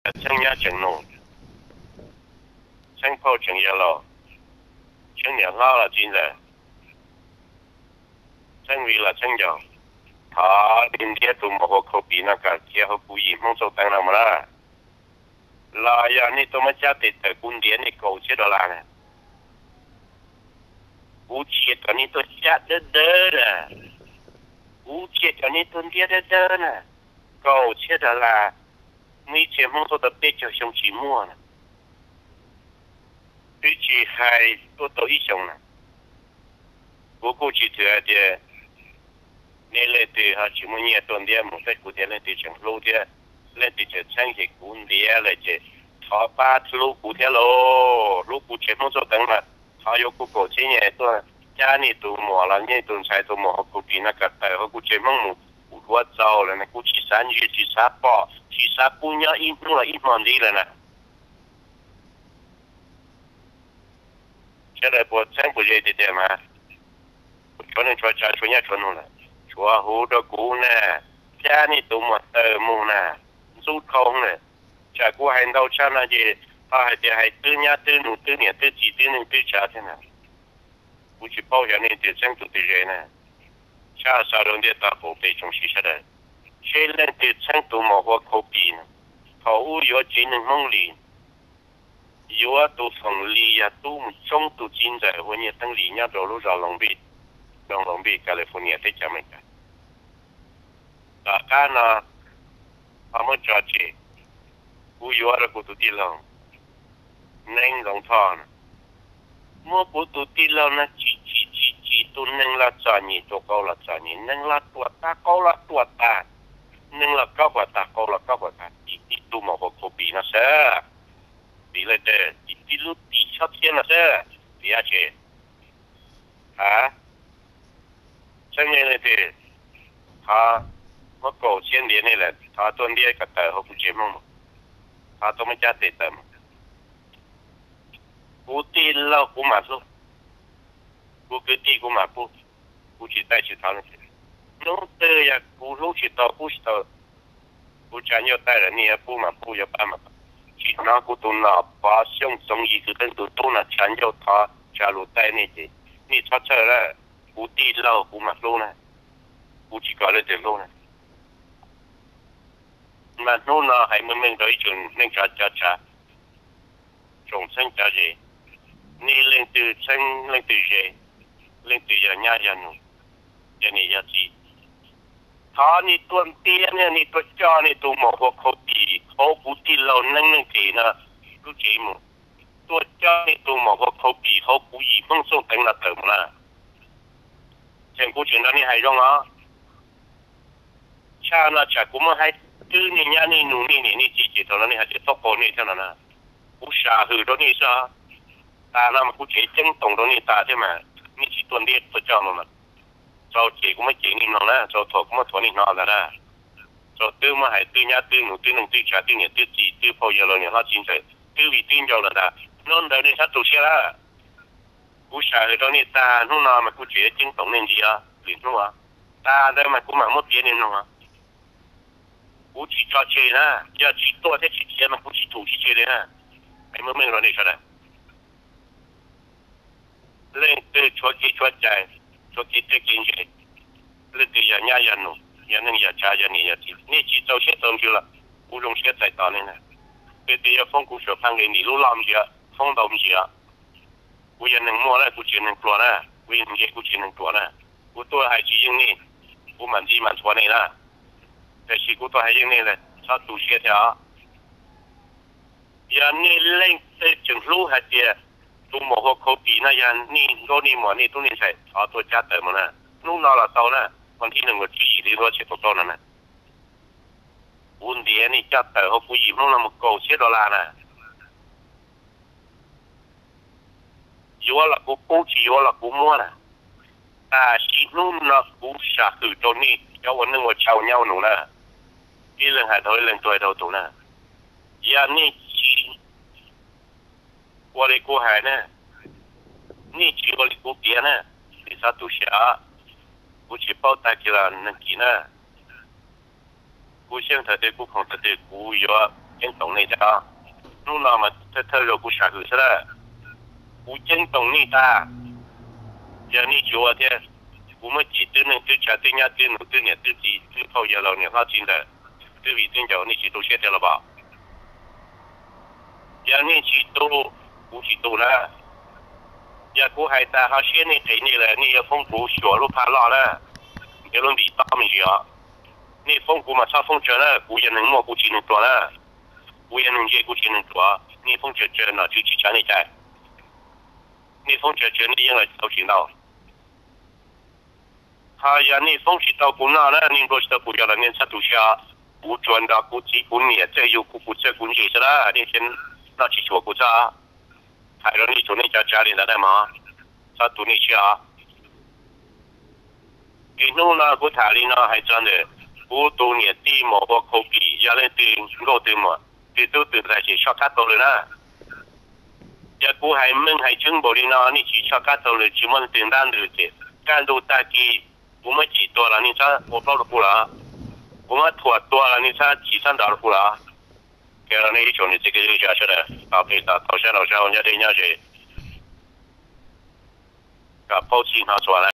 Txheeb nyab tseem nus, Txheeb phauj tseem yawg laus, Txheeb niam hlob los txiv ntxawm, Txheeb viv los Txheeb ncaus, thov nej ntiab tus muam hu Khau Pis no kom khiav hauv kuv yim Hmoob Txooj Teev no mus na. Los yog nej tuaj muab cab tes tawm kuv ntiav nej kaum txhiab dollar na. Kuv tsis yog kom nej tuaj cab dawb dawb na, kuv tsis yog kom nej tuaj ntiab dawb dawb na. Kaum txhiab dollar, muaj ib txhia Hmoob tuaj tau peb caug xyoo tsis muaj na, twb tsis hais tuaj tau ib xyoos na. Kuv kuj tsis thwm hais tias nej leej twg ho tsis muaj nyiaj tuaj ntiab mus, tab sis kuv tias leej twg tseem hlub thiab leej twg tseem txheeb ces kuv ntiav lawm ces thov pab hlub kuv thiab lauj, hlub kuv tsev Hmoob Txooj Teev mas thov yuav kuv kaum txhiab nyiaj tuaj cab nej tus muam los nej tus ntxhais tus muam hu Khau Pis no kom tawm hauv kuv tsev Hmoob mus, kuv duav txaus lawm na, kuv tsis xav ntsia tsis xav pom tsis xav pub nyob ib hnub los ib hmo ntxiv lawm na. Sawv daws puas txheeb puas ze tiag tiag mas, tshuav neej tshuav tsav tshuav nyab tshuav nus lawm, tshuav huv rau kuv na, cab nej tus muam tawm mus na, ntxub dhau na. Tsam kuv hais ntau tshaj no ces ho hais tias hais twb nyab twb nus twb niam twb txiv twb neej twb tsav thiab na. Kuv tsis paub xyov nej leej twg txheeb tus twg ze na. Tshaj xav rau ntiaj teb qaum pes tsoom sib sawv daws, seb leej twg txheeb tus muam hu Khau Pis na, thaum ub yuav tsev neeg Hmoob Lis, yuav tus Foom Lis yog tub mus tsoob tus txiv ntxawm hu Nyiaj Teeb Lis nyob rau lub zos Long Beach, Long Beach, California, teb chaws Amelikas. Tom qab no ho muab tso tseg, kuv yuav rau kuv tus tij laug Neeb Zoov Thoj na. Muab kuv tus tij laug no tsim tsim tsim tsim, tus neeg los txom nyem tus qau los txom nyem, neeg los ruam tag qau los ruam tag, neeg los kaub huam tag qau los kaub huam tag, tib tug muam hu Khau Pis no xwb. Vim leej twg? Tib lub tim chob txhiab no xwb. Vim dab tsi? Ha, txheeb nej leej twg, thov muab kaum txhiab ntiav nej lawm, thov tuaj ntiab kom tawm hauv kuv tsev Hmoob mus, thov tuaj muab cab tes tawm mus. Kuv tij laug kuv mam hlub, kuv kwv tij kuv mam pub, kuv tsis taij tsis thov leej twg. Hnub twg yog kuv hlub tsis tau pub tsis tau, kuv tsa ncauj taij lawm nej yuav pub mas pub, yuav pab mas pab. Tsis hnov kuv tus nom Pov Xyooj Txoov Yim Kwv Qeej tus tub no tsa ncauj thov tsa lus taij nej ces nej txhob txhawj lawm. Kuv tij laug kuv mam hlub na, kuv tsis kom leej twg hlub na. Mas hnub no hais meej meej rau ib tsoom neej tsa cov tsav, tsoom txheeb cov ze, nej leej twg txheeb leej twg ze, leej twg yog nyab yog nus, yog niam yog txiv, thov nej tuaj ntiab, nej tuaj coj nej tus muam hu Khau Pis hauv kuv tij laug Neeb Neej Tes no lub tsev mus. Tuaj coj nej tus muam hu Khau Pis hauv kuv yim Hmoob Txooj Teev no tawm mus na. Tseem kuv tseem nrog nej hais zoo os. Tshaj no tsam kuv muab hais twb nej nyab nej nus nej niam nej txiv ces thaum no nej hais tias txhob qaug nej thiab no na. Kuv sam hwm rau nej xwb. Tas no mas kuv tseem ceeb toom rau nej tas thiab mas, nej tsis tuaj ntiab tuaj coj no mas, txaus cem kuv muab cem nej mloog na, txaus thuam kuv muab thuam nej hnov ntag na. Txaus twb muab hais twb nyab twb nus twb neej twb tsav twb niam twb txiv twb phauj yawg laus niam hlob txiv ntxawm twb viv twb ncaus lawm ntag. Hnub ntawd nej txhob tu siab lawm. Kuv sam hwm rau nej tag, hnub no mas kuv tseem yuav ceeb toom nej ntxiv lwm hnub. Tas ntawd mas kuv mam muab piav nej mloog. Kuv tsis tso tseg na, yog tsis tuaj thiab tsis khiav mas kuv tsis thum tsis tseg li na. Hais meej meej rau nej sawv daws. Leej twg tshuav kev tshuav cai, tshuav kev txawj kev ntse, leej twg yog nyab yog nus, yog neej yog tsav, yog niam yog txiv, nej tsis txaus siab txaus ntsws los kuv zoo siab txais tos nej na. Leej twg yuav foob kuv suam phaj nqis nim lub loj ntsia, foob ntau ntsia. Kuv yog neeg muaj na, kuv tsis yog neeg pluag na, kuv yog neeg nce, kuv tsis yog neeg ruam na. Kuv tuaj hais tsis yeej nej, kuv mam ntxiv mam nthuav nej na. Tiam sis kuv tuaj hais yeej nej lawm, txhob tu siab thiab os. Yog nej leej twg tseem hlub hais tias tus muam hu Khau Pis no yog nej nkauj nej muam nej tub nej ntxhais, thov tuaj cab tawm mus na. Hnub no los tau na, vas thib nees nkaum tsib yim hli ntuj txhiab kaum plaub no na. Kuv ntiav nej coj tawm hauv kuv yim Hmoob no mus kaum txhiab dollar na. Yuav los kuv pub, tsis yuav los kuv muab na. Tam sim hnub no kuv sam hwm rau nej cov ua neej ua tsav ua nyab ua nus na, ib leeg hais dhau ib leeg, tuag hais dhau tus na. Yog nej tsis ua li kuv hais na, nej tsis ua li kuv piav na, nej txhob tu siab. Kuv tsis paub tag kis los nag kis na. Kuv xyeej thaum twg kuv khoom thaum twg kuv yuav ceeb toom nej thiab. Hnub no mas thawj thawj zaug kuv sam hwm xwb na, kuv ceeb toom nej tag. Yog nej tsis ua thiab, kuv muab cim twb neej twb tsav twb nyab twb nus twb niam twb txiv twb phauj yawg laus niam hlob txiv ntxawm, twb viv twb ncaus, nej tsis tu siab tiag los pom? Yog nej tsis tu, kuv tsis tu na. Yog kuv hais tas ho siab nej qis nej lawm, nej yuav foob kuv xyuas lub phaj loj na, yog lub ntim tob me ntsis os. Nej foob kuv mas txhob foob tsawg na, kuv yog neeg muaj kuv tsis neeg pluag na. Kuv yog neeg ntse kuv tsis neeg ruam, nej foob tsawg tsawg nom tswv tsis tsa nej cai. Nej foob tsawg tsawg nej yeej los tau tsis ntau. Ho yog nej foob tsis tau kuv noj na, nej nplua tsis tau kuv yog los nej txhob tu siab. Kuv tsuas nrog kuv txiv kuv niam txawj yug kuv, kuv txawj kuv ntse xwb na, nej thiaj noj tsis xyuas kuv txhob. Hais rau nej tsuas nej cov tsav li ntawd na mog, txhob tu nej siab os. Es hnub no kuv tham li no hais txog ntawm kuv tus niam tij mus ua khau pim, yog leej twg nkauj twg muam twg tub twg ntxhais ces soj qab taug lw na. Yog kuv hais meej hais tseeb npaum li no nej tsis soj qab taug lw, tsis muaj leej twg ntab ntws ces kaj ntug tag kis kuv muab cim tua los nej txhob ua plaub rau kuv los, kuv muab thuam tua los nej txhob chim txhob nrov rau kuv los. Ces los nej ib tsoom niam txiv kwv tij sawv daws, tau plig tau tau sab laug sab hauv nyob deb nyob ze, kom paub txij hnov txhua na.